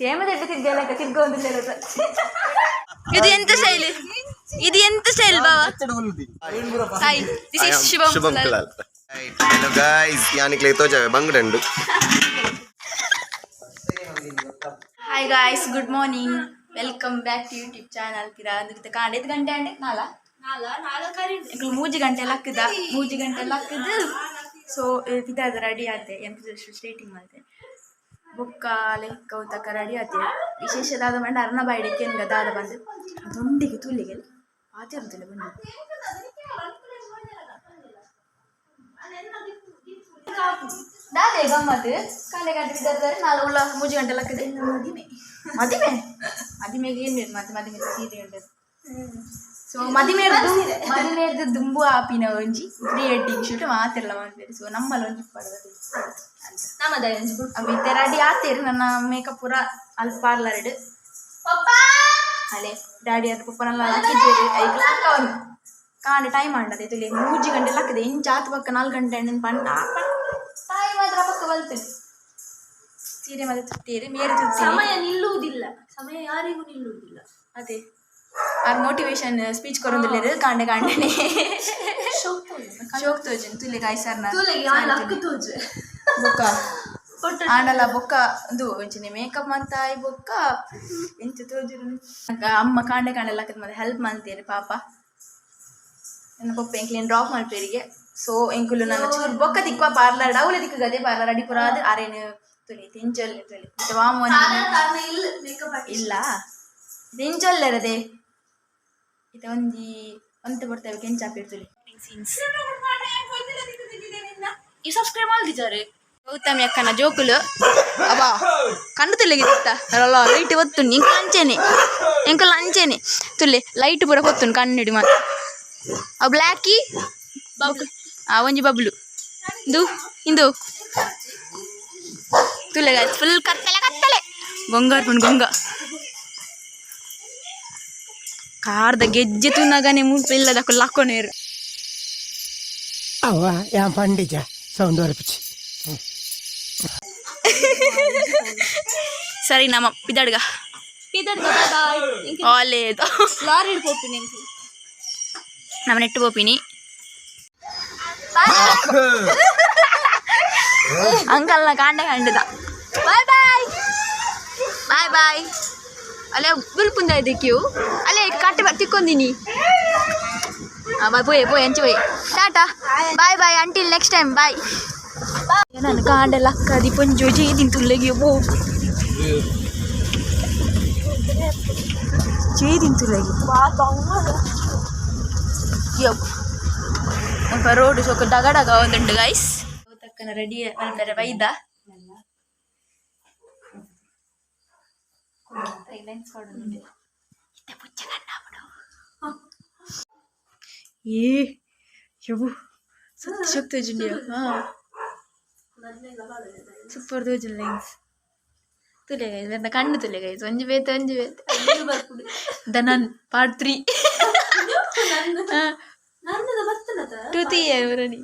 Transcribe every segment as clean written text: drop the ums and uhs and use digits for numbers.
ಸೇಮದ ತಿರ್ಗಲಕ್ಕ ತಿರ್ಗೊಂದಿಲ್ಲ. ಇದು ಎಂತ ಸ್ಟೈಲ್? ಇದು ಎಂತ ಸ್ಟೈಲ್ ಬಾವ? Hi, this is Shubham. Shubham Kulal. Hello guys, ಯಾನಿಕ್ಲೆ ತೋಜಾವೆ ಬಂಗಡಂಡು. Hi guys, good morning, welcome back to YouTube channel. ಪಿರ ಅಂದ್ರೆ ಕಾಂಡೆ ಐದು ಗಂಟೆ ಅಂಡೆ ನಾಲ ಎಂಕುಲು 3 ಗಂಟೆ ಲಕ್ಕದ, 3 ಗಂಟೆ ಲಕ್ಕದು. ಸೊ ಪಿದಾದ ರೆಡಿ ಆತೆ. ಎಂತ ಸ್ಟ್ರೇಟಿಂಗ್ ಮಲ್ತೆ ಬೊಕ್ಕ ಲೆಕ್ಕ ತಕ್ಕ ರೆಡಿ ಆತೆ. ವಿಶೇಷ ದಾದ ಮಂಡ ಅರ್ನ ಬಾಯ್ಡೆ ಕೆನ್ಗ ದಾದ ಬಂದು ದೊಂಡಿಗೆ ತೂಲಿಗೆ ಪಾತಿರುತ್ತಿಲ್ಲ ಬಂದು. ದಾದೆ ಗಮ್ಮತ್? ಕಾಂಡೆ ಗಂಟೆ ಬಿದ್ದಾರೆ ನಾಳೆ ಉಳ್ಳ 3 ಗಂಟೆ ಲಕ್ಕದೆ. ಮದಿಮೆ ಮದಿಮೆ ಮದಿಮೆಗೆ ಏನು ಬೇಕು ಮತ್ತೆ? ಮದಿಮೆ ಸೀರೆ ಉಂಟು. ಸೊ ಮದಿಮೆರ್ದು ಮದಿಮೆರ್ದು ದುಂಬು ಆಪಿನ ಒಂಜಿ ಪ್ರೀ ವೆಡ್ಡಿಂಗ್ ಶೂಟ್ ಮಾತೆಲ್ಲ ಮಾಡ್ತಾರೆ. ಸೊ ನಮ್ಮಲ್ಲಿ ಒಂಜಿ ಪಡೋದು ಅವು ಇತ್ತೆ ರೆಡಿ ಆತೇರು. ನನ್ನ ಮೇಕಪ್ ಪೂರ ಅಲ್ಲಿ ಪಾರ್ಲರ್ ಅಲೆ ಡ್ಯಾಡಿ ಅದು ಪಪ್ಪನೆಲ್ಲ ಹಾಕಿದ್ದೇವೆ. ಐಕ್ ಲಕ್ಕವನು ಕಾಂಡೆ ಟೈಮ್ ಆಂಡದೆ ತುಲೆ. 3 ಗಂಟೆ ಲಕ್ಕದೆ ಇಂಚ ಆತು ಪಕ್ಕ 4 ಗಂಟೆ ಪಂಡ ತಾಯಿ ಮಾತ್ರ ಪಕ್ಕ ಬಲ್ತೆ ಸೀರೆ ಮತ್ತೆ ತುತ್ತೀರಿ ಮೇರೆ ತುತ್ತೀರಿ. ಸಮಯ ನಿಲ್ಲುವುದಿಲ್ಲ, ಸಮಯ ಯಾರಿಗೂ ನಿಲ್ಲುವುದಿಲ್ಲ. ಅದೇ ಆರ್ ಮೋಟಿವೇಶನ್ ಸ್ಪೀಚ್ ಕೊರೊಂದುಲ್ಲೆರ್ ಕಾಂಡೆ ಕಾಂಡೆನೆ. ಶೋಕ್ ತೋಜುಂಡು ತುಲೆ ಗಾಯ್ಸರ್ನ. ಲಕ್ಕು ತೋಜು. ಬೊಕ್ಕ ಆಂಡಲ ಬೊಕ್ಕ ಉಂದು ಒಂಚಿನ ಮೇಕಪ್ ಮಂತಾಯಿ ಬೊಕ್ಕ ಎಂಚ ತೋಜುರು. ಅಮ್ಮ ಕಾಂಡೆ ಕಾಂಡೆ ಲಕ್ಕದ ಮತ್ತೆ ಹೆಲ್ಪ್ ಮಲ್ತೇರು ಪಾಪ. ನನ್ನ ಪಪ್ಪ ಎಂಕ್ಲೇನ್ ಡ್ರಾಪ್ ಮಲ್ಪೇರಿಗೆ. ಸೊ ಎಂಕುಲು ನನ್ನ ಚೂರು ಬೊಕ್ಕ ತಿಕ್ಕುವ ಪಾರ್ಲರ್ ಡೌಲೆ ತಿಕ್ಕಗದೆ. ಪಾರ್ಲರ್ ಅಡಿ ಪುರ ಆದ್ ಅರೇನು ತುಲಿ ತಿಂಚೊಲ್ಲೆ ತುಲಿ ಮತ್ತೆ ವಾಮ ಇಲ್ಲ ತಿಂಚೊಲ್ಲೆರದೆ. ಇತ್ತೆ ಒಂಜಿ ಒಂತೆ ಬರ್ತೇವೆ ಕೆಂಚಾಪಿರ್ ತುಲಿ ಸೀನ್ಸ್. ಈ ಸಬ್ಸ್ಕ್ರೈಬ್ ಮಲ್ದಿದ್ದಾರೆ ಗೌತಮಿ ಅಕ್ಕನ ಜೋಕುಲು. ಅಬ್ಬಾ, ಕಣ್ಣು ತುಲ್ಲೆಗೆ ತಿತ್ತ ಅಲ್ಲ ಲೈಟ್ ಒತ್ತುಂಡು. ಎಂಕುಲು ಅಂಚೆನೆ, ಎಂಕುಲು ಅಂಚೆನೆ ತುಲ್ಲೆ. ಲೈಟ್ ಪೂರ ಕೊತ್ತುಂಡು ಕಣ್ಣಿಡಿ ಮಾತ. ಅವು ಬ್ಲ್ಯಾಕಿ ಆ ಒಂಜಿ ಬಬ್ಲು ಇಂದು ಇಂದು ತುಲೆ. ಫುಲ್ ಕತ್ತಲೆ ಕತ್ತಲೆ. ಗೊಂಗಾರ್ಪುಂಡು ಗೊಂಗ ಕಾರ್ದ ಗೆಜ್ಜೆ ತೂನಗನೆ ಮುಲ್ಪ ಇಲ್ಲದಕ್ಕೂ ಲಕ್ಕೊನೇರು. ಅವ್ವ ಯಾನ್ ಪಂಡಿಜ ಸೌಂಡ್ ಬರ್ಪಿಚಿ. ಸರಿ, ನಮ್ಮ ಪಿದಡ್ಗ. ಆಲೇದು. ಲಾರಿ ಪೋಪಿನಿ. ನಮ್ಮ ನೆಟ್ಟು ಪೋಪಿನಿ. ಅಂಕಲ್ನ ಕಾಂಡೆ ಕಂಡದ. Bye bye bye bye. ಅಲ್ಲೇ ಬುಲ್ಪುಂದ ಇದೆ ಕ್ಯೂ. ಅಲ್ಲೇ ಕಟ್ಟೆ ತಿಕ್ಕೊಂದಿನಿ. ಹಾಂ, ಬಾಯ್. ಪೋಯೆ ಪೋಯೆ ಅಂಚೆ ಪೋಯೆ. Tata, bye bye, until next time, bye. ನಾನು ಕಾಂಡೆ ಲಕ್ಕದಿ ಪೊಂಜು ಜೇದಿನ್ ತುಲ್ಲೆಗೆ ಬೋ ಜೇದಿನ್ ತುಲ್ಲೆಗೆ. ಮುಲ್ಪ ರೋಡ್ ಸೊಕ ಡಗ ಡಗ ಒಂದುಂಡು ಗೈಸ್. ತಕ್ಕನ ರೆಡಿ ಮಲ್ಪೆರೆ ಬೈದ. ಇತ್ತೆ ಪುಚ್ಚ ಕಣ್ಣಾಪುಡು. ಏ ಯವ್ವು, ಸತ್ಯ ಶಕ್ತಿ ತೋಜುಂಡು. ಹಾಂ, ಸೂಪರ್ ತೋಜುಂಡು ಲೈನ್ಸ್. ತುಲೆ ಗೈಸ್, ಮೆರ್ನ ಕಣ್ಣು ತುಲೆ ಗೈಸ್. ಒಂಜಿ ಬೇತೆ ಒಂಜಿ ಬೇತೆ. The ನನ್ ಪಾರ್ಟ್ 3. ನನ್ನದ ಬರ್ತನದ. ಟೂ ತೀಯ ಇವರಣಿ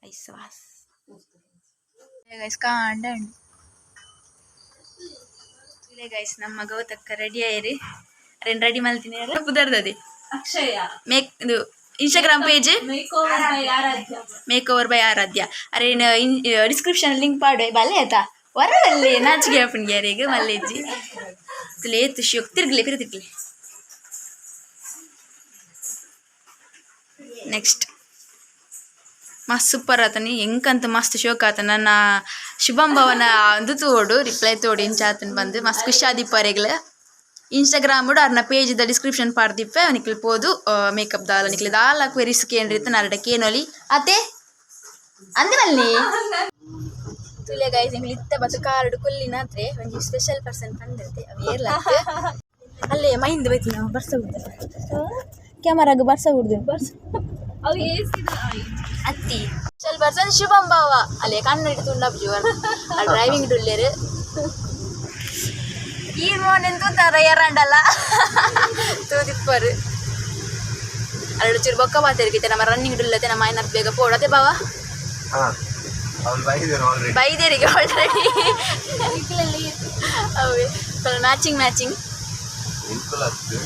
ಐಸ್ವಾಸ್ ಗೈಸ್. ಕಾಂಡ ತುಲೆ ಗೈಸ್, ನಮ್ಮ ಗೌತಕ್ಕ ರೆಡಿ ಆಯ್ರಿ. ಅರೇನು ರೆಡಿ ಮಲ್ತೀನಿ ಪುದರ್ದದೆ? ಅಕ್ಷಯ. ಮೇಕ್ ಇದು Instagram page. Make over by Aradhya. Make over by Aradhya. ಅರೇನು ಡಿಸ್ಕ್ರಿಪ್ಷನ್ ಲಿಂಕ್ ಪಾಡುವೆ ಬಲ್ಲೆ ಆಯ್ತಾ. ವರದಲ್ಲಿ ನಾಚಿಗೆ ಅಪ್ಪನಿಗೆ ಯಾರಿಗೆ ಮಲ್ಲೆಜ್ಜಿ ತುಲೆ ತುಷಿ ತಿರ್ಗಲಿ ಪಿರ ತಿರ್ಗಲಿ. ನೆಕ್ಸ್ಟ್ ಮಸ್ತ್ ಸೂಪರ್ ಆತನಿ. ಎಂಕಂತ ಮಸ್ತ್ ಶೋಕ್ ಆತ. ನನ್ನ ಶುಭಂ ಭವನ ಒಂದು ತೋಡು ರಿಪ್ಲೈ ತೋಡು ಇಂಚ ಆತನ ಬಂದು ಮಸ್ತ್ ಖುಷಿ ಆದಿಪ್ಪರೆಗ್ಲ. ಇನ್ಸ್ಟಾಗ್ರಾಮ್ ಅರ್ನ ಪೇಜ್ ದ ಡಿಸ್ಕ್ರಿಪ್ಷನ್ ಪಾಡ್ದಿಪ್ಪೆ. ನಿಕ್ಲು ಪೋದು ಮೇಕಪ್ ದಾಲ ನಿಕ್ಲು ದಾಲ ಕ್ವೆರೀಸ್ ಕೇಂದ್ರಿತ್ತ ನಾರಡ ಕೇನೊಲಿ ಅತೆ ಅಂದೆ ಮಲ್ಲಿ ತುಲೆ ಗೈಸ್. ಎಂಕ್ಲು ಇತ್ತೆ ಬತ್ತು ಕಾರ್ಡ್ ಕುಲ್ಲಿನಾತ್ರೆ ಒಂಜಿ ಸ್ಪೆಷಲ್ ಪರ್ಸನ್ ಪಂದಿರ್ತೆ. ಅವು ಏರ್ಲ ಅಲ್ಲೇ ಮೈಂದ್ ಬೈತಿ. ನಾವು ಬರ್ಸ ಬಿಡ್ತಾರೆ ಕ್ಯಾಮರಾಗ ಬರ್ಸ ಬಿಡ್ದು ಬರ್ಸ. ಅವು ಏಸಿದ. ಅತ್ತಿ ಸ್ಪೆಷಲ್ ಪರ್ಸನ್ ಶುಭಂ ಬಾವ ಅಲ್ಲೇ ಕಣ್ಣು ತುಂಡ ಜೀವನ ಡ್ರೈವಿಂಗ್ ಡುಲ್ಲೇರು. ಈ ಮೋನೆನ್ ತೂತಾರ ಯಾರಂಡಲ್ಲ ತೂದಿಪ್ಪರು. ಅರಡು ಚೂರು ಬೊಕ್ಕ ಪಾತೆರ್ಗಿತ್ತೆ. ನಮ್ಮ ರನ್ನಿಂಗ್ ಡುಲ್ಲತೆ ನಮ್ಮ ಐನತ್ ಬೇಗ ಪೋಡತೆ ಬಾವ. ಹಾ, ಅವ್ನು ಬೈದರು ಆಲ್ರೆಡಿ. ಬೈದೇರಿಗೆ ಆಲ್ರೆಡಿ. ಅವೇ ಮ್ಯಾಚಿಂಗ್ ಮ್ಯಾಚಿಂಗ್. ಎಂಕುಲ ಅತ್ತು.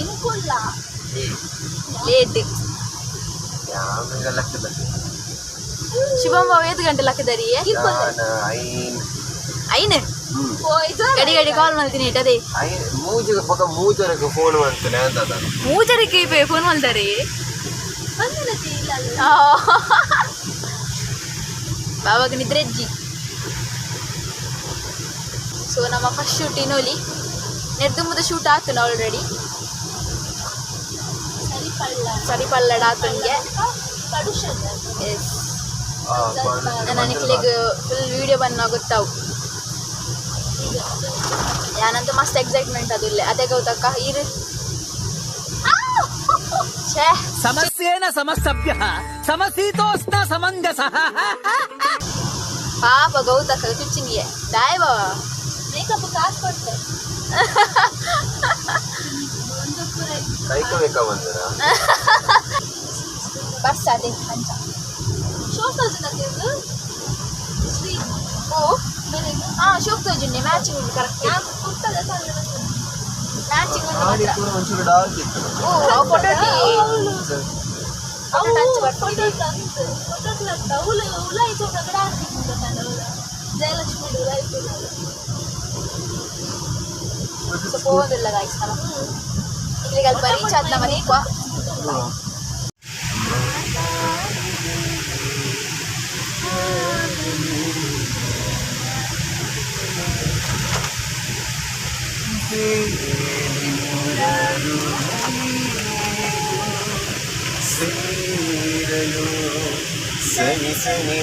ಇಂಕುಲ್ಲ. ಲೇಟ್. ಯಾವಾಗ ಲಕ್ಕದ? ಶುಭಂ ಬಾವ 5 ಗಂಟೆ ಲಕ್ಕದರಿ. ನಾನು ಐನ್. ಐನು. ಹ್ಮ್. ಹೋಯ್ತು. ಗಡಿ ಗಡಿ ಕಾಲ್ ಮಾಡ್ತೀನಿ ಅದೇ. ಐನ್ ಮೂಜಿಗೆ ಪಕ್ಕ ಮೂಜರಕ್ಕೆ ಫೋನ್ ಮಾಡ್ತಾನೆ ಅಂತ. ಮೂಜರಿಗೆ ಫೋನ್ ಮಾಡ್ತಾರೆ. ಬಂದನತಿ ಇಲ್ಲ ಅಲ್ಲ. ಬಾವಾಗ ನಿದ್ರೆ ಅಜ್ಜಿ. ಸೊ ನಮ್ಮ ಫಸ್ಟ್ ಶೂಟ್ ಇನ್ನೊಲಿ ನೆಡ್ದುಂಬದ ಶೂಟ್ ಆತನ ಆಲ್ರೆಡಿ. ಸರಿ ಪಳ್ಳ. ಸರಿ ಪಲ್ಲಡ ಆತನಿಗೆ. ಪಡುಷನ್. ಎಸ್, ನನಗೆ ಫುಲ್ ವಿಡಿಯೋ ಬನ್ನ ಗೊತ್ತಾವು. ಯಾನಂತೂ ಮಸ್ತ್ ಎಕ್ಸೈಟ್ಮೆಂಟ್ ಅದು ಇಲ್ಲ ಅದೇ ಗೌತಕ್ಕ ಇರು ಛೇ. ಸಮಸ್ಯೇನ ಸಮಸಭ್ಯ ಸಮಶೀತೋಷ್ಣ ಸಮಂಜಸ. ಪಾಪ ಗೌತಕ್ಕ ಚುಚ್ಚಿನಿಗೆ ದಾಯ್ ಬಾವ. ಮೇಕಪ್ ಕಾಸು ಕೊಡ್ತೆ ಒಂದು ಪೂರ. ಕೈಕ ಬೇಕಾ ಬಂದರ? ಬಸ್ ಅದೇ ಅಂಚ. ಶೋಕ್ ತೋಜುನತಿ ಶ್ರೀ. ಓ. ಬೆಲೆಗೆ. ಹಾ, ಶೋಕ್ ತೋಜುಂಡೆ ಮ್ಯಾಚಿಂಗ್ ಉಂಟು ಕರೆಕ್ಟ್. ನಾನು ಕುರ್ತದ ತಂದೆ. ಮ್ಯಾಚಿಂಗ್ ಉಂಟು ಆಡಿ ಮಾತ್ರ. ಪೂರ ಒಂಚೂರು ಡಾರ್ಕ್ ಇತ್ತು. ಓ, ಅವು ಫೋಟೋ ಅವು ಟಚ್ ಫೋಟೋ ತಂತು ಫೋಟೋ ಉಲ ಉಲಾಯಿತು ಕಡೆ ಹಾಕಿದ್ದು ತಂಡ ಉಲ ಜಯಲಕ್ಷ್ಮಿ ಉಲಾಯಿತು. ಸೊ ಪೋವೊಂದುಲ್ಲ ಗಾಯ್ಸ್ ನಮ್ಮ ಇಲ್ಲಿಗೆ ಅಲ್ಪ ರೀಚ್ ಆದ್ ನಮ್ಮ ದೀಪ. ಸೇರಲು ಸನಿ ಸನಿ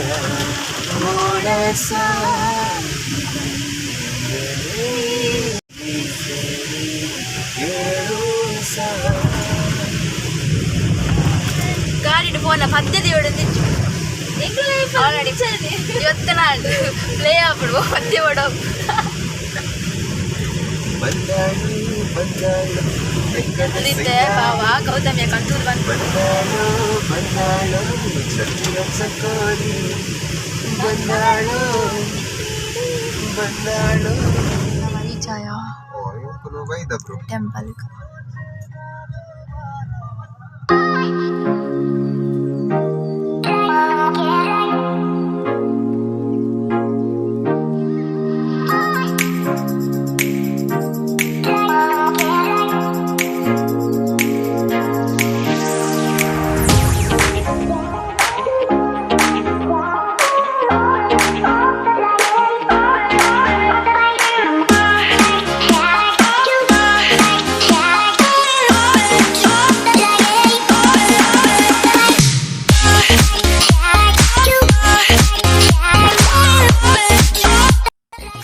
ಎರಡು ಸಹ. ಗಾಡಿಡ್ ಫೋನ ಪದ್ಧತಿ ಹೊಡೆದಿತ್ತು ಆಲ್ರೆಡಿ. ಇವತ್ತು ಪ್ಲೇ ಆಗ್ಬಿಡುವ ಪದ್ಯ ಹೊಡೋ. ಬಂದಾಳು ಬಂದಾಳು ಬೆಕ್ಕದ. ಅದಿತ್ತೆ ಬಾವ ಗೌತಮಿಯ ಕಂತೂರು ಬಂತು. ಬಂದಾಳು ಬಂದಾಳು ಚಂದ್ರ ಚಕೋರಿ, ಬಂದಾಳು ಬಂದಾಳು. ರೀಚಾಯ. ಓ, ಇಂಕುಲು ಬೈದಬ್ರು. ಟೆಂಪಲ್.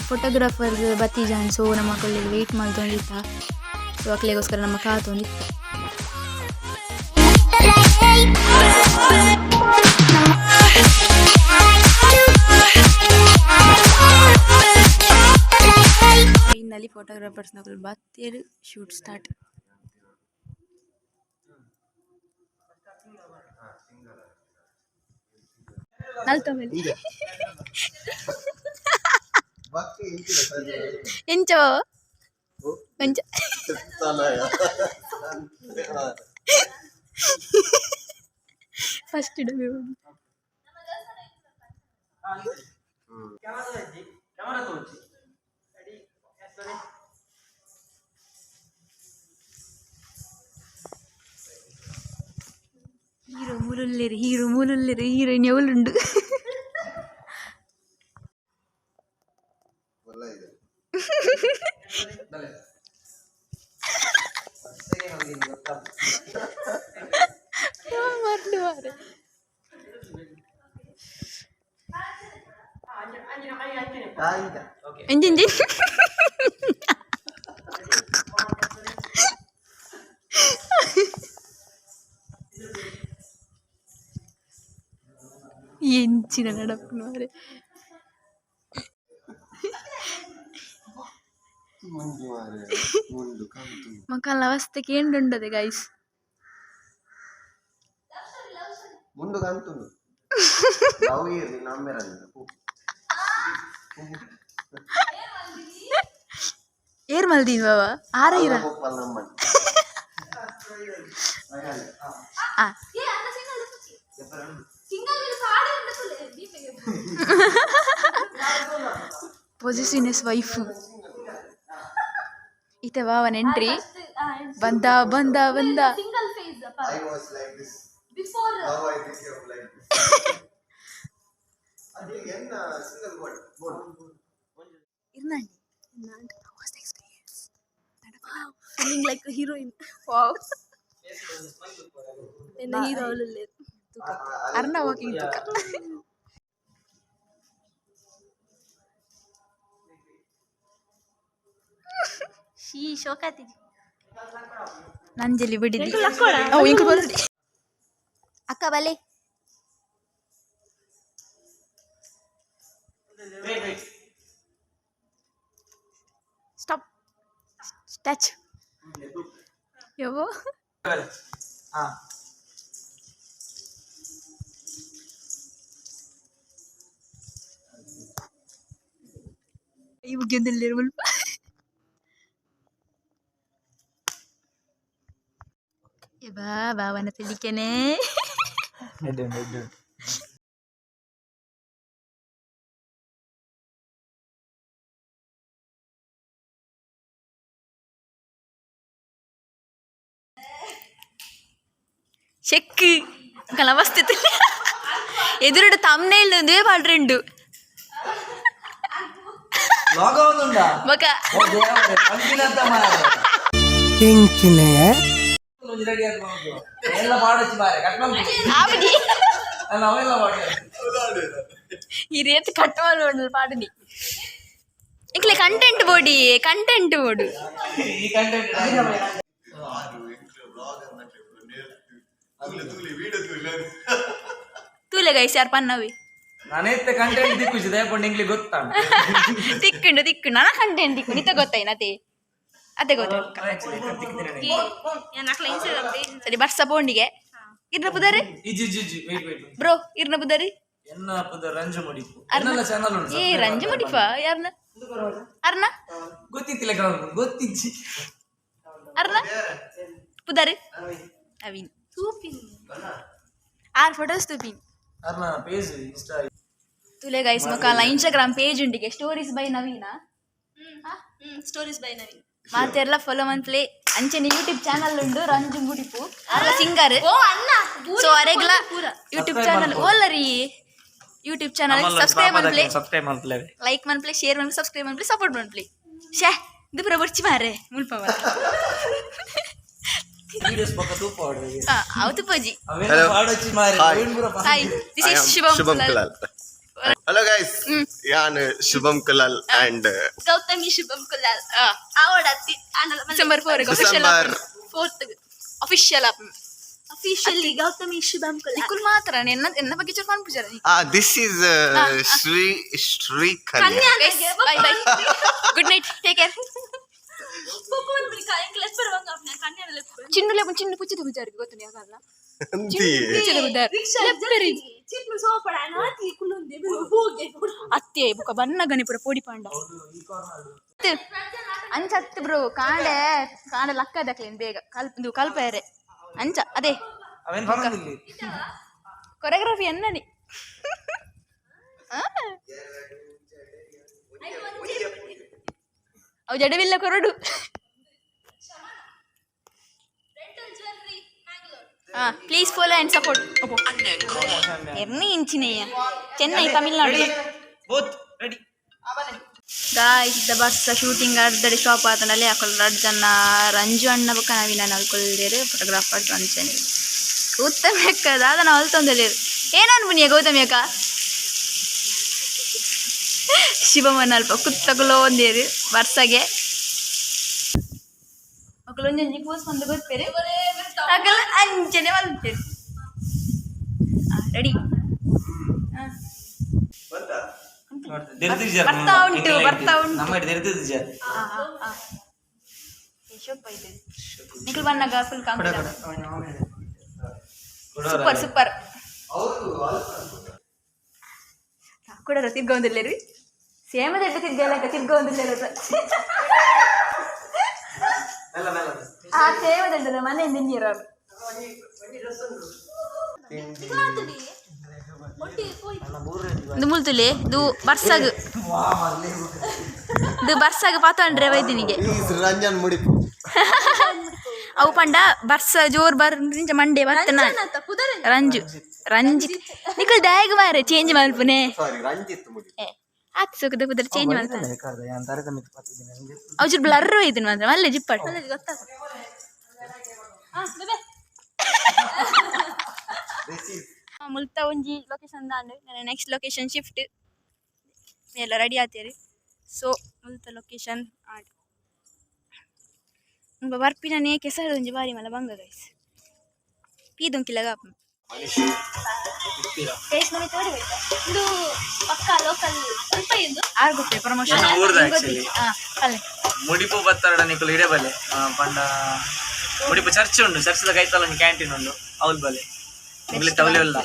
ಫೋಟೋಗ್ರಾಫರ್ಸ್ ಬತ್ತಿಜಾನ್. ಸೊ ನಮ್ಮ ಮಕ್ಕಳಿಗೆ ವೆಯ್ಟ್ ಮಾಡ್ತೊಂದಿತ್ತ. ಸೊ ಅಕ್ಲಿಗೋಸ್ಕರ ನಮ್ಮ ಕಾತೊಂದಿತ್ತ. ಫೈನಲಿ ಫೋಟೋಗ್ರಾಫರ್ಸ್ ನಕಲು ಬತ್ತೇರು, ಶೂಟ್ ಸ್ಟಾರ್ಟ್. ನಲ್ತೊಂಬೆಲೆ. ಎಂಚ ಎಂಚ? ಫಸ್ಟ್ ಇಡಬೇಕು. ಹೀರೋ ಮೂಲುಲ್ಲೇರು, ಹೀರೋ ಮೂಲುಲ್ಲೇರು, ಹೀರೋಯಿನ್ ಎವಲುಂಡು? ಇದೆ. ಮರ್ಲು ಮಾರೆ. ಎಂಜಿನ್ ಜಿನ್ ಎಂಚಿನ ನಡಪುನು ಮಾರೆ. ಮುಂಜಿ ಮಾರೆ ಮುಂಡು ಕಂತು. ಮಕ್ಕಳ ಅವಸ್ಥೆ ಕೇಂಡುಂಡದೆ ಗೈಸ್. ಮುಂಡು ಕಂತುಂಡು. ಲವ್ ಇರ್ಲಿ ನಮ್ಮೆರಲ್ಲ. ಏರ್ ಮಲ್ದೀನ್ ಬಾವ ಆರ ಇರ. ನಮ್ಮನ್. ಆ. ಏ ಅನ್ನ ಸಿಂಗಲ್ ಸಿಂಗಲ್ ಮೇಲೆ ಪಾಡ ಉಂಟು ದೀಪಗೆ. ಪೊಸಿಸಿನೆಸ್ ವೈಫ್ ಈತ ಬಾವನ ಎಂಟ್ರಿ ಬಂದ ಬಂದ ಬಂದ. Single face. I was like this. Before. Now I became like this. ಅದೇ ಎನ್ನ ಸಿಂಗಲ್ ವರ್ಡ್ ಬೋರ್ಡ್. ಇರ್ನಾಂಡಿ. Feeling like heroine. Wow. ಎನ್ನ ಹೀರೋ ಅವಳಲ್ಲಿ. ಅರ್ಣ ವಾಕಿಂಗ್ ತುಕ. She ಶೋಕಾತಿ. ನಂಜಲಿ ಬಿಡಿದಿ ಅವು ಇಂಕು ಬರ್ಲಿ ಅಕ್ಕ ಬಲೆ. ಸ್ಟಾಪ್ ಸ್ಟ್ಯಾಚು ಯಾವ. ಈ ಮುಗಿಯೊಂದಿಲ್ಲ ಮುಲ್ಪ. ಬಾ ಬಾವನ ತಿಳಿಕೆನೆ. ಚೆಕ್ ಕಲವಸ್ತಿತ್ತು ಎದುರುಡು ತಮ್ನೇಲ್ ಒಂದೇ ಪಾಡ್ರೆಂಡು. ಲಾಗ್ ಒಂದುಂಡಾ? ಬೊಕ. ಓ ದೇವರೇ, ಪಂಪಿನಂತ ಮಾರ್ರೆ. ಒಂಜಿ ರೆಡಿ ಆದ್ ಬಂತು. ಎಲ್ಲ ಪಾಡೊಚ್ಚಿ ಮಾರ್ರೆ, ಕಟ್ ಮಲ್ಪು. ಆವಡಿ. ಅಲ್ಲ, ಅವೆಲ್ಲ ಪಾಡ್ಯ. ಈ ರೇತ್ ಕಟ್ ಮಾಡೋಣ ಪಾಡನಿ ಇಂಕ್ಲೆ ಕಂಟೆಂಟ್ ಬೋಡಿ ಕಂಟೆಂಟ್ ಬೋಡು. ಈ ಕಂಟೆಂಟ್. ತೂಲೆ ಗೈಸ್ ಯಾರು ಪನ್ನವಿ. ನಾನೈತೆ ಕಂಟೆಂಟ್ ದಿಕ್ಕುಜಿ ದಯಪಂಡು ಇಂಗ್ಲಿ ಗೊತ್ತಾ. ತಿಕ್ಕುಂಡು ತಿಕ್ಕು ನನ್ನ ಕಂಟೆಂಟ್ ತಿಕ್ಕು ನಿತ ಗೊತ್ತಾಯ್ನ ಅದೇ ಅದೇ ಗೊತ್ತಾಯ್ತು. ಸರಿ ಬರ್ಸ ಬೋಂಡಿಗೆ ಇರ್ನ ಪುದರ್. ಇಜಿ ಇಜಿ ಇಜಿ, ವೇಟ್ ವೇಟ್. ಬ್ರೋ ಇರ್ನ ಪುದರ್. ಎನ್ನ ಪುದರ್ ರಂಜು ಮುಡಿಪು. ಎನ್ನೆಲ್ಲ ಚಾನಲ್ ಉಂಟು. ಏ ರಂಜು ಮುಡಿಪ ಯಾರ್ನ ಅರ್ನ. ಗೊತ್ತಿತ್ತಿಲ್ಲ ಕಣೋ, ಗೊತ್ತಿಜ್ಜಿ. ಅರ್ನ ಪುದರ್ ಅವಿನ್ ಆರ್ ಫೋಟೋಸ್ ತೂಪಿನ್. ಅರ್ನ ಪೇಜ್ ಇನ್ಸ್ಟಾ. ತುಲೆ ಗೈಸ್ ಮುಖಾಲ ಇನ್ಸ್ಟಾಗ್ರಾಮ್ ಪೇಜ್ ಉಂಡಿಗೆ stories by Naveena. Stories by Naveen. ಮಾತೆಲ್ಲ ಫಾಲೋ ಮನ್ಪ್ಲೆ ಅಂಚನೆ ಯೂಟ್ಯೂಬ್ ಚಾನಲ್ ಉಂಡು ರಂಜು ಮುಡಿಪು ಸಿಂಗರ್. ಓ ಅಣ್ಣ. ಸೊ ಅರೆಗ್ಲ ಯೂಟ್ಯೂಬ್ ಚಾನಲ್ ಓಲ್ಲರಿ ಯೂಟ್ಯೂಬ್ ಚಾನಲ್ ಸಬ್ಸ್ಕ್ರೈಬ್ ಮನ್ಪ್ಲೆ. ಸಬ್ಸ್ಕ್ರೈಬ್ ಮಲ್ಪಲೆ. ಲೈಕ್ ಮನ್ಪ್ಲೆ ಶೇರ್ ಮನ್ಪ್ಲೆ ಸಬ್ಸ್ಕ್ರೈಬ್ ಮನ್ಪ್ಲೆ ಸಪೋರ್ಟ್ ಮನ್ಪ್ಲೆ ಶೇ ಇದು ಪೂರ ಬೊರ್ಚಿ ಮಾರೆ ಮುಲ್ಪ. ವೀಡಿಯೋಸ್ ಪಕ್ಕ ತೂಪ ಹೊಡ್ದು. ಅವತು ಪೋಜಿ. ಅವೆಲ್ಲ Hello. ಪಾಡೊಚ್ಚಿ ಮಾರ್ರೆ. Hi. ಅವೆನ್ ಪೂರ hi this I is am Shubham Shubham Kulal. Kulal. Hello guys, ಯಾನ್ ಶುಭಂ ಕುಲಾಲ್ ಅಂಡ್ ಗೌತಮಿ ಶುಭಂ ಕುಲಾಲ್ ಆವಡತ್ತಿ ಆಂಡಲ. December 4 official. December. Fourth. Official. Officially Gautami Shubham Kulal. ನಿಕ್ಕುಲ್ ಮಾತ್ರ ಎನ್ನ ಎನ್ನ ಬಗ್ಗೆ ಚೂರು ಫನ್ ಪೂಜಾರ. This is Shri Shri Kanya. Bye bye, good night, take care. ಚಿನ್ನು ಲೇಪು ಚಿನ್ನು ಪುಚ್ಚಿದ ಪೂಜಾರಿಗೆ ಗೊತ್ತು ಯಾಕಲ್ಲ. ಪುಚ್ಚಿದ ಪೂಜಾರಿ ಲೆಪ್ಪರಿ. ಚಿನ್ನು ಸೋಪಡ ನಾತಿ ಕುಲ್ಲುಂದೆ ಹೋಗಿ. ಅತ್ತೆ ಬುಕ್ಕ ಬನ್ನ ಗಣಿಪುರ ಪೋಡಿ ಪಾಂಡ ಅಂಚ ಅತ್ತು ಬ್ರೋ ಕಾಂಡೆ ಕಾಂಡೆ ಲಕ್ಕ ದಕ್ಲೇನ್ ಬೇಗ ಕಲ್ಪ ಇದು ಕಲ್ಪೇರೆ ಅಂಚ ಅದೇ. ಅವೇನ್ ಬರೋದಿಲ್ಲ. ಕೊರಿಯೋಗ್ರಫಿ ಅನ್ನನಿ. ಅವು ಜಡವಿಲ್ಲ ಕೊರಡು. ಪ್ಲೀಸ್ ಫಾಲೋ ಅಂಡ್ ಸಪೋರ್ಟ್ ಎರ್ನಿ ಇಂಚಿನೆಯ Chennai Tamil Nadu. Both ready. Guys the bus shooting ಅರ್ಧಡಿ ಸ್ಟಾಪ್ ಆತನಲ್ಲಿ ಅಕಲ್ ರಡ್ಡ್ ಜನ ರಂಜು ಅಣ್ಣ ಬೊಕ್ಕ ನವೀನ ಅಲ್ಕೊಲ್ದೇರು ಫೋಟೋಗ್ರಾಫರ್ ಅಂಚನೆ ಗೌತಮಿ ಅಕ್ಕ ದಾದನ ಅಲ್ತೊಂದಲೇರು ಏನನ್ ಪುಣ್ಯ ಗೌತಮಿ ಅಕ್ಕ ಶಿವಮನ್ನ ಅಲ್ಪ ಕುತ್ತಗುಲೋ ಒಂದೇರು ಬರ್ಸಗೆ ಅಕಲ್ ಒಂಜೊಂಜಿ ಪೋಸ್ ಬಂದು ಗೊತ್ತೇರು ಅಕಲ್ ಅಂಚನೆ ಮಲ್ತೇರು ರೆಡಿ. ಬರ್ತಾ ಉಂಟು, ಬರ್ತಾ ಉಂಟು. ನಮ್ಮ ದೆರ್ದಿಜಾರ್. ನಿಖಿಲ್ ಬನ್ನಾಗ ಫುಲ್ ಕಾಂಪಿಟೇಷನ್ ಸೂಪರ್ ಸೂಪರ್. ಅವರು ಕೂಡ ತಿರ್ಗೊಂದಿಲ್ಲೇರಿ ಸೇಮದ ತಿರ್ಗಲಕ್ಕ ತಿರ್ಗೊಂದಿಲ್ಲೇರು. ಆ ಸೇಮದ ಮನೆಯಿಂದ ನೀರು. ಇದು ಮುಲ್ತುಲೆ ಇದು ಬರ್ಸಾಗ, ಇದು ಬರ್ಸಾಗ ಪಾತಂಡ್ರೆ ವೈದ್ಯನಿಗೆ. ಪ್ಲೀಸ್ ರಂಜನ್ ಮುಡಿಪು. ಅವು ಪಂಡ ಬರ್ಸ ಜೋರ್ ಬರ್ ಮಂಡೆ ಬತ್ತ. ರಂಜು ರಂಜಿತ್ ನಿಕಲ್ ದಾಯಗ ಮಾರೆ ಚೇಂಜ್ ಮಲ್ಪುನೆ. ಸಾರಿ, ರಂಜಿತ್ ಮುಡಿಪು. ಆತ್ ಸುಖದ ಕುದರ್ ಚೇಂಜ್ ಮಾಡ್ತಾನೆ. ಅವು ಚೂರು ಬ್ಲರ್ ಇದನ್ ಮಾತ್ರ ಮಲ್ಲೆ ಜಿಪ್ಪಡ್. ಮುಲ್ತ ಒಂಜಿ ಲೊಕೇಶನ್ ದಾಂಡ್ ನನ್ನ ನೆಕ್ಸ್ಟ್ ಲೊಕೇಶನ್ ಶಿಫ್ಟ್. ಎಲ್ಲ ರೆಡಿ ಆತೇರಿ. ಸೊ ಮುಲ್ತ ಲೊಕೇಶನ್ ಆಂಡ್ ಬರ್ಪಿನೇ ಕೆಸರು ಒಂಜಿ ಬಾರಿ ಮಲ್ಲ ಬಂಗ ಗೈಸ್ ಪೀದೊಂಕಿಲಗ. ಇದು ಪಕ್ಕ ಲೋಕಲ್ ಸ್ವಲ್ಪ ಇದು. ಆರ್ ಗೊತ್ತೇ ಪ್ರಮೋಷನ್. ನನ್ನ ಊರ್ದ actually. ಅಲ್ಲೇ. ಮುಡಿಪು ಬತ್ತಾರಡ ನಿಕುಲು ಇಡೆ ಬಲೆ. ಪಂಡ ಮುಡಿಪು ಚರ್ಚ್ ಉಂಡು, ಚರ್ಚ್ದ ಕೈತಲ್ ಒಂದು ಕ್ಯಾಂಟೀನ್ ಉಂಡು, ಅವ್ಲು ಬಲೆ. ಇಲ್ಲಿ ತವಲೆ ಉಲ್ಲ,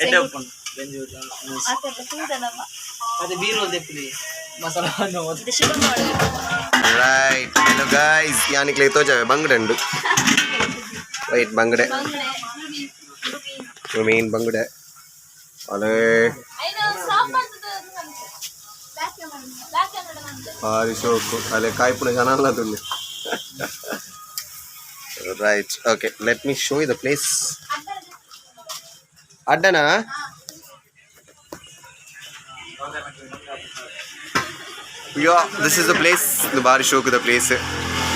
ಎಡ್ಡೆ ಉಪ್ಪುಂಡು ಗಂಜಿ ಊಟ. ಮತ್ತೆ ಬೀರು ದೆಪ್ಪುಲಿ ಮಸಾಲ. ರೈಟ್, ಹಲೋ ಗೈಸ್, ಯಾನಿಕ್ಲೆ ತೋಜಾವೆ ಬಂಗಡೆ ಉಂಡು. ರೈಟ್, ಬಂಗಡೆ, ಮೀನ್ ಬಂಗಡೆ ಅಲೇ. ಐನ ಸ್ಟಾಪ್ ಮಾಡ್ತದೆ. ಬ್ಯಾಕ್ ಕ್ಯಾಮೆರಾ, ಬ್ಯಾಕ್ ಕ್ಯಾಮೆರಾ ಮಂತೆ. ಭಾರಿ ಶೋಕು ಅಲ್ಲೇ ಕಾಯ್ಪುನ ಜನ ಅಲ್ಲ ತುಳ್ಳಿ. Right, okay, let me show you the place. ಅಡ್ಡನಾ? Yo, this is the place. ಇದು ಭಾರಿ ಶೋಕುದ ಪ್ಲೇಸ್.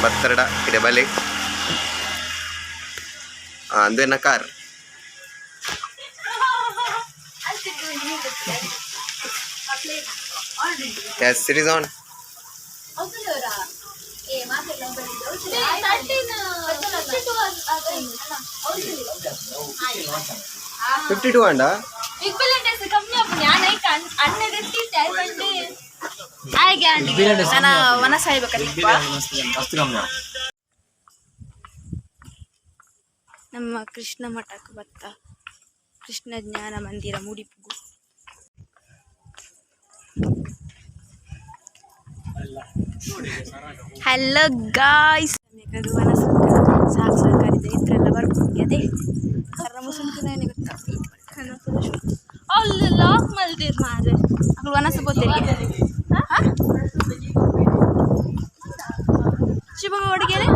ಬತ್ತರಡ ಇಡೆ ಬಲೆ ಅಂದು car. Yes, it is on. 52 ಅಂಡ. ಬಿಗ್ ಬಿಲಿಯನ್ ಡೇಸ್ ಕಮ್ಮಿ ಆಪುಂಡು. ಯಾನ್ ಐಕ್ ಅಣ್ಣ ದೆತ್ತಿತ್ತೆ ಐಪಂಡು ಹಾಗೆ ನನ್ನ ವನ ಸಾಯ್ಬೇಕಲ್ಲ. ಮಸ್ತ್ ಕಮ್ಮಿ. ನಮ್ಮ ಕೃಷ್ಣ ಮಠಕ್ಕೆ ಬತ್ತ ಕೃಷ್ಣ ಜ್ಞಾನ ಮಂದಿರ ಮುಡಿಪುಗು. ಹಲೋ ಗಾಯ್ಸ್, ಸಾಕು ಸಾಕಾಗಿದೆ ಇದ್ರೆಲ್ಲ ಬರ್ಕೊಂಡು ಅದೇ ಗೊತ್ತಾ. ಅಲ್ಲಿ ಲಾಕ್ ಮಲ್ದಿರ್ ಮಾರೆ. ಅಗಳು ವನಸ ಬೋತೇರಿಗೆ ಶುಭಮ ಅಡುಗೆರೆ.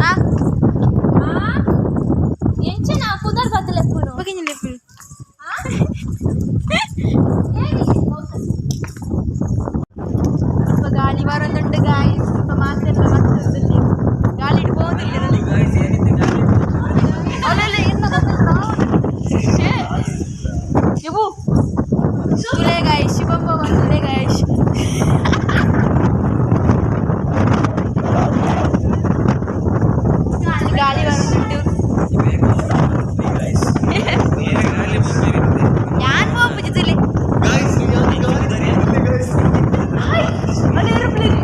ಆ. ಎಂಚನ ಪುದರ್ ಬತ್ತಲೆಪ್ಪುನು? ಬಗಿಂಜಿಲ್ಲ. ಸ್ವಲ್ಪ ಗಾಳಿ ಬರೋದುಂಟು ಗಾಯ್ಸ್. ಸ್ವಲ್ಪ ಮಾತೆಲ್ಲ ಬರ್ತದೆ. ಗಾಳಿ ಇಡ್ಬೋದಿಲ್ಲ. ಅಲ್ಲೆಲ್ಲ ಏನು ಗೊತ್ತಿಲ್ಲ. ಇವು ತುಲೆ ಗಾಯ್ಸ್, ಶುಭಂ ಭವನ್ ತುಲೆ ಗಾಯ್ಸ್. ಗಾಳಿ ಬರೋದುಂಟು. ಯಾನ್ ಪೋಪುಜಿ ತುಲೆ. ಅಲ್ಲಿ ಏರೋಪ್ಲೇನ್.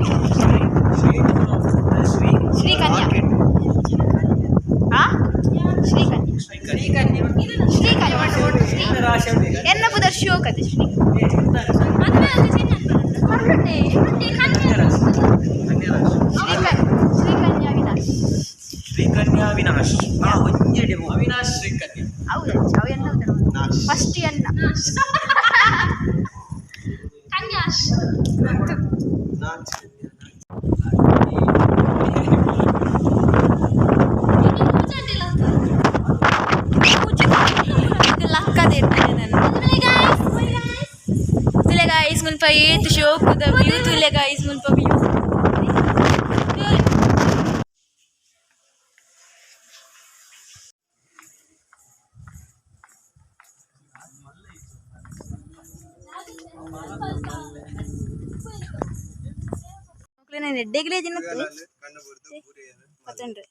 ಶ್ರೀಕನ್ಯಾ, ಆ ಶ್ರೀಕನ್ಯಾ, ಶ್ರೀಕನ್ಯಾ, ಶ್ರೀ ಎನ್ನ ಪುದರ್ ಶೋಕತೆ ಶ್ರೀ. ಶ್ರೀಕನ್ಯಾ ಅವಿನಾಶ್. ಶ್ರೀಕನ್ಯಾ ಅವಿನಾಶ್, ಅವಿನಾಶ್ ಶ್ರೀಕನ್ಯಾ. ಹೌದು, ಅವು ಎನ್ನ ಫಸ್ಟ್ ಎನ್ನ. ಕನ್ಯಾಶ್. ಲಕ್ಕದ ಇರ್ತೇನೆ ನಾನು. ತುಲೆ ಗಾಯ್ಸ್, ಮುಲ್ಪ ಏತ್ ಶೋಕುದ ವ್ಯೂ. ತುಲೆ ಗಾಯ್ಸ್, ಮುಲ್ಪ ವ್ಯೂ. ಮಕ್ಳು ಎಡ್ಡೆಗ್ಲೇ ದಿನಕ್ಕೆ ಪತ್ತಂಡ್ರೆ.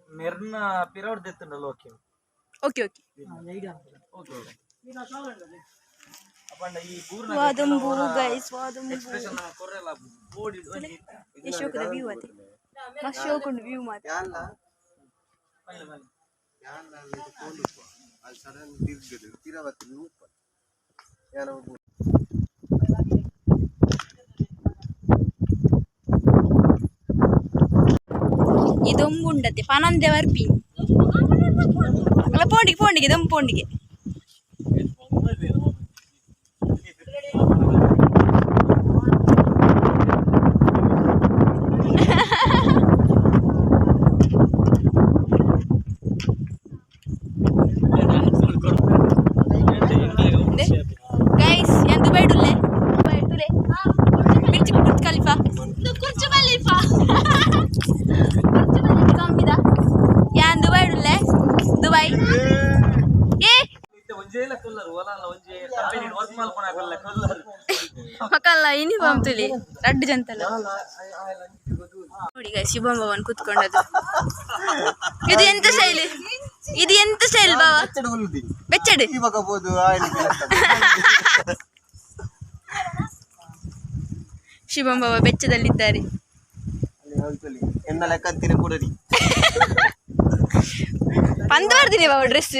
ಮೆರ್ನ ಪಿರೌಡ್ ದೆತ್ತುಂಡಲ್ಲ, ಓಕೆ. Okay okay. Okay. ಅಪ್ಪಂಡ ಈ ಬೂರ್ನ ವಾದಂಬು ಗೈಸ್, ವಾದಂಬು. ಎಕ್ಸ್ಪ್ರೆಷನ್ ಕೊರ್ರೆಲ್ಲ ಬೋಡಿ. ಶೋಕದ ವ್ಯೂ ಅದೇ. ಮಸ್ತ್ ಶೋಕುಂಡು ವ್ಯೂ ಮಾತ್ರ. ಯಾನ್ಲ ಯಾನ್ಲ ಪೋಂಡು ಅಲ್ಲಿ ಸಡನ್ ತಿರ್ಗದು ತಿರವತ್ತು ಉಪ್ಪ ಯಾನ. ಇದೊಂಬುಂಡತೆ ಪನಂದೆ ವರ್ಪಿ ಅಲ್ಲ, ಪೋಂಡಿಗೆ ಪೋಂಡಿಗೆ ದೊಂಬು ಪೋಂಡಿಗೆ. ಗೈಸ್, ಯಾನ್ ದುಬೈಡುಲ್ಲೆ, ದುಬೈಡುಲೆ. Birch Burj Khalifa. ಕುರ್ಚು ಬಲಿಫಾ. ಕಮ್ಮಿದ. ಯಾನ್ ದುಬೈಡುಲ್ಲೆ, ದುಬೈ ಏ. ಒಂಜೇ ಕಲ್ಲರ್ ಒಲ ಒಂಜಿ ಕಂಪನಿ ವರ್ಕ್ ಮಲ್ಪನ ಕಲ್ಲರ್. ಮಕ್ಕಲ್ಲ ಯೂನಿಫಾರ್ಮ್ ತುಲಿ ರಡ್ಡು ಜಂತಲ್ಲ. ನೋಡಿ ಗೈಸ್, ಶುಭಂ ಭವನ್ ಕೂತ್ಕೊಂಡದ್ದು. ಇದು ಎಂತ ಸ್ಟೈಲ್? ಇದು ಎಂತ ಸ್ಟೈಲ್ ಬಾವ? ಬೆಚ್ಚಡು. ಇವಾಗ ಬೋದು. ಶುಭಂ ಬಾವ ಬೆಚ್ಚದಲ್ಲಿದ್ದಾರೆ. ಎನ್ನ ಲೆಕ್ಕ ಅಂತೀರ ಕೂಡಲಿ. ಪಂದ್ ಬರ್ತೀನಿ ಬಾವ, ಡ್ರೆಸ್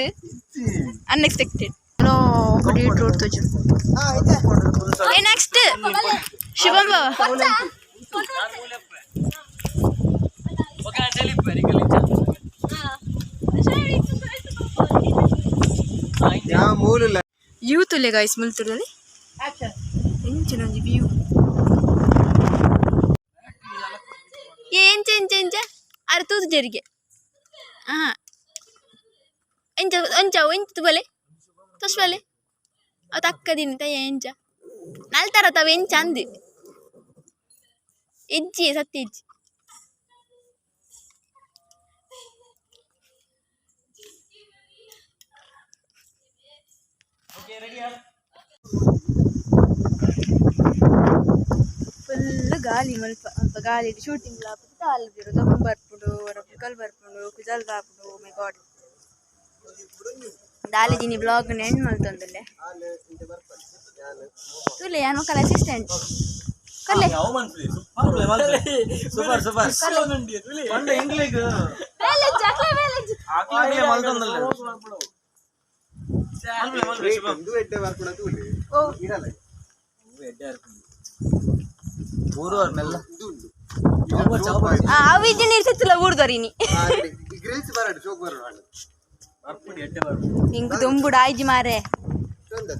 ಅನ್ಎಕ್ಸ್ಪೆಕ್ಟೆಡ್. ರೋಡ್ ತೋಚು. ಏ, ನೆಕ್ಸ್ಟ್ ಶುಭಂ ಬಾವ. ಯಾ ಮೂಲ. ಯೂತ್ ಉಲ್ಲೆ ಗಾಯ್ಸ್ ಮುಲ್ತುರ್ದಲ್ಲಿ. ಎಂಚಿನ ಒಂಜಿ ವ್ಯೂ! ಏ, ಎಂಚ ಎಂಚ ಎಂಚ ಅರೆ ತೂತು ಜರಿಗೆ. ಹಾ, ಎಂಚ ಅಂಚ ಎಂಚ ತುಬಲೆ ತಶ್ವಲೆ ಅವು ತಕ್ಕದಿನಿ ತಯ್ಯ. ಎಂಚ ನಲ್ತಾರ ತಾವು? ಎಂಚ ಅಂದು ಇಜ್ಜಿ ಸತ್ಯ ಇಜ್ಜಿ. ಫುಲ್ ಗಾಲಿ ಮಲ್ಪ ಅಲ್ಪ. ಗಾಲಿ ಶೂಟಿಂಗ್ ಲಾಪುದು, ದೊಂಬು ಬರ್ಪುಂಡು, ಕಲ್ ಬರ್ಪುಂಡು, ಕುಜಲ್ ರಾಪುಂಡು. ಮೈ ಗಾಡ್, ದಾಲಿಜಿನಿ ಬ್ಲಾಗ್ ಎಂಡ್ ಮಲ್ತೊಂದುಲ್ಲೆ. ತೂಲೆ, ಯಾನ್ ಮೊಕಲ ಅಸಿಸ್ಟೆಂಟ್ ಕಲ್ಲೆ. ಸೂಪರ್ ಸೂಪರ್ ಪಂಡ ಇಂಗ್ಲಿಷ್. ಆಕ್ಲಾಗ್ಲೇ ಮಲ್ತೊಂದಲ್ಲ. ಮಲ್ಪಲೆ ಮಲ್ಪಲೆ ಶುಭಂ. ಒಂದು ಎಡ್ಡೆ ಬರ್ಪುಣ ತೂಲೆ ಇರಲ್ಲ. ಊರು ಮೆಲ್ಲ. ಇದು ಉಂಟು. ಅವು ಇಜ್ಜಿ ನೀರು ಸತ್ತಿಲ್ಲ ಊರ್ದೊರಿನಿ. ಗ್ರಿಲ್ಸ್ ಬರಡು, ಚೋಕ್ ಬರಡು. ಇಂಕ್ ದೊಂಬುಡು ಆಯ್ಜಿ ಮಾರೆ. ಚಂದ.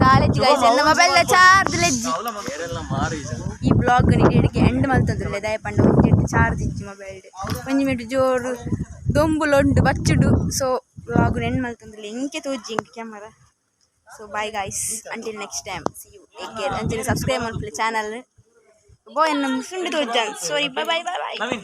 ಕಾಲೇಜ್ ಗೈಸ್, ಎನ್ನ ಮೊಬೈಲ್ ಚಾರ್ಜ್ ಲೆಜ್ಜಿ. ಈ ಬ್ಲಾಗ್ ನಿಗೆ ಎಂಡ್ ಮಲ್ತೊಂದುಲ್ಲೆ. ದಯ ಪಂಡ ಒಂಜಿ ಚಾರ್ಜ್ ಇಜ್ಜಿ ಮೊಬೈಲ್. ಒಂಜಿ ಮಿನಿಟ್ ಜೋರು ದೊಂಬುಲೊಂಡು ಬಚ್ಚುಡು. ಸೊ ಬ್ಲಾಗ್ ಎಂಡ್ ಮಲ್ತೊಂದುಲ್ಲೆ. ಇಂಕೆ ತೋಜಿ ಇಂಕ್ camera. So bye guys, until next time, see you, take care. ಅಂಚನೆ ಸಬ್ಸ್ಕ್ರೈಬ್ ಮಲ್ಪುಲೆ ಚಾನಲ್. ಬಾಯ್, ನಮ್ಮ ಫ್ರೆಂಡ್ ತೋಜಾನ್. Sorry, bye bye bye bye. Naveen.